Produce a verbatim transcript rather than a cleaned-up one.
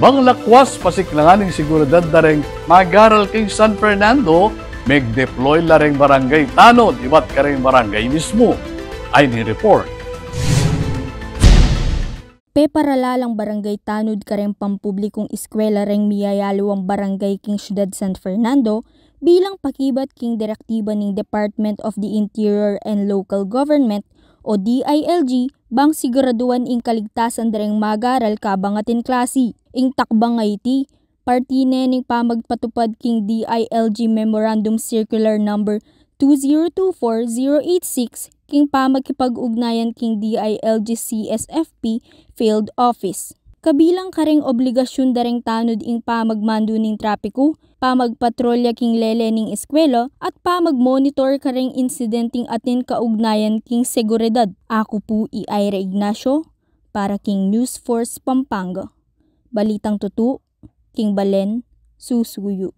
Bang lakwas pasiklangan ing seguridad da reng mag-aral king San Fernando, meg-deploy la reng barangay tanod ibat kareng barangay mismu. Ay ni report. Peparalalang barangay tanod kareng pampublikung eskwela reng miyayaluang barangay king Syudad San Fernando bilang pakibat king direktiba ning Department of the Interior and Local Government o D I L G bang siguraduan ing kaligtasan da reng mag-aral kabang atin klasi. Ing takbang a iti, parti ne ning pamagpatupad king D I L G Memorandum Circular Number two zero two four zero eight six king pamagkipag-ugnayan king D I L G C S F P Field Office. Kabilang kareng obligasyun da reng tanod ing pamagmandu ning trapiku, pamagpatrolya king lele ning eskwela, at pamagmonitor kareng insidenteng atin kaugnayan king seguridad. Aku pu i Ira Ignacio, para king News Force Pampanga. Balitang tutu, king balen, susuyu.